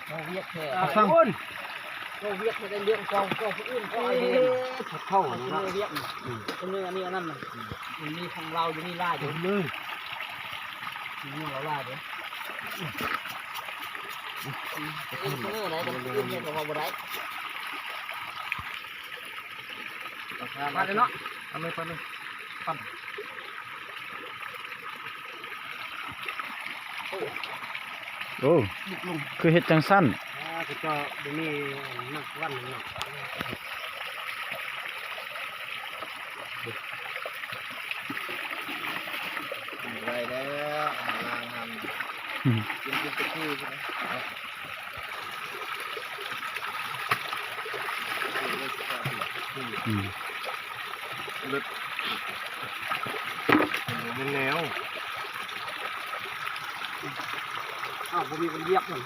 ເວົ້າວຽກແທ້ ອ່າ ເອົາຊັ້ນ ເວົ້າວຽກແທ້ ໄດ້ລ້ຽງກອງ ກອງຜູ້ອື່ນ ເອີ ເຂົ້າເນາະ ເອົາເຂົ້າເນາະ ວຽກ ອືມ ເອົາອັນນີ້ອັນນັ້ນ ອືມ ມັນມີຂອງລາວຢູ່ນີ້ຫຼາຍເດ້ ເອົາເລີຍ ມີຂອງລາວຫຼາຍເດ້ ອືມ ເອົາເລີຍ ເອົາເລີຍ ເອົາເລີຍ ເອົາເລີຍ ເອົາເລີຍ ມາເລີຍເນາະ ເອົາເລີຍ ໄປເລີຍ ປັ່ນ ໂອ້ ຄືເຮັດຈັ່ງຊັ້ນ? ອ່າ ເຂົາເຈົ້າບໍ່ມີນ້ຳວັນເນາະ ໄດ້ແລ້ວ ລ້າງນ້ຳ ອືມ ກິນ ກິນແຕ່ຄື ອືມ ເລິດ ມັນບໍ່ແມ່ນແນວ ອ້າວ ບໍ່ມີຄົນຢຽບມັນ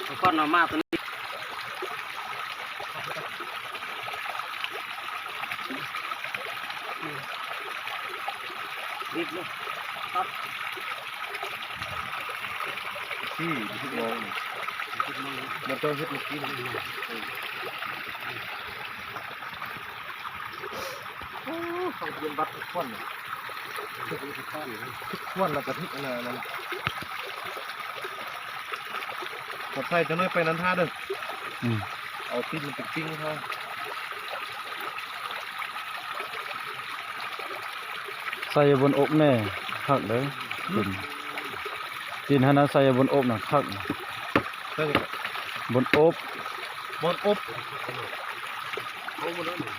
ເອົາກ້ອນເອົາມາຕົວນີ້ ເຮັດເລີຍ ຕັດ ທີ່ ທີ່ລອງ ມັນຕ້ອງເຮັດເມື່ອກີ້ນີ້ ໂອ້ ເຂົາເປັນບັດທຸກຄົນ ທຸກຄົນ ແລ້ວກໍທິດອັນນັ້ນ ກະໃສ່ຈັກໜ້ອຍໄປນັ້ນທ່າເດີ ອືມ ເອົາຕີນມັນໄປປີ້ງເຮົາ ໃສ່ຢູ່ບົນອົບແນ່ ຄັກເດີ ຕີນ ຕີນຫັ້ນນະ ໃສ່ຢູ່ບົນອົບນະ ຄັກ ໃສ່ຢູ່ ບົນອົບ ບົນອົບ ເອົາໝົດແລ້ວນີ້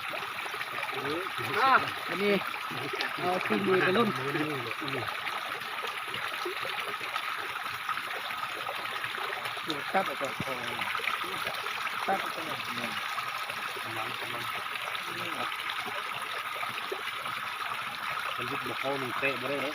ອ່າ ອັນນີ້ ເອົາຕີນມືໄປລົງ ຕັດອອກກ່ອນ ຕັດອອກກ່ອນ ກຳລັງ ກຳລັງ ມັນຢຸດບໍ່ເຂົ້ານີ້ເຕະບໍ່ໄດ້ເດ້.